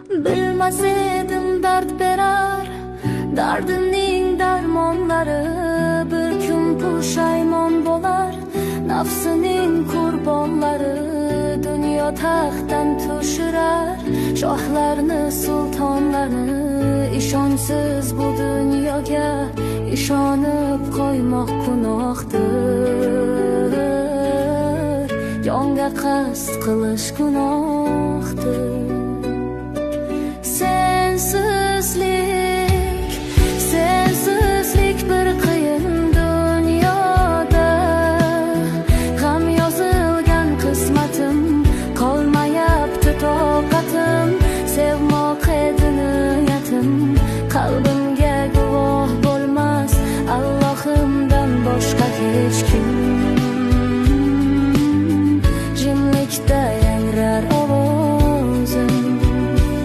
Bilmas edim dard berar dardimning darmonlari. Bir kun pushaymon bo'lar nafsining qurbonlari. Dunyo taxtdan tushirar shohlarni, sultonlarni. Ishonchsiz bu dunyoga ishonib qo'ymoq gunohdir. Jonga qasd qilish gunohdir.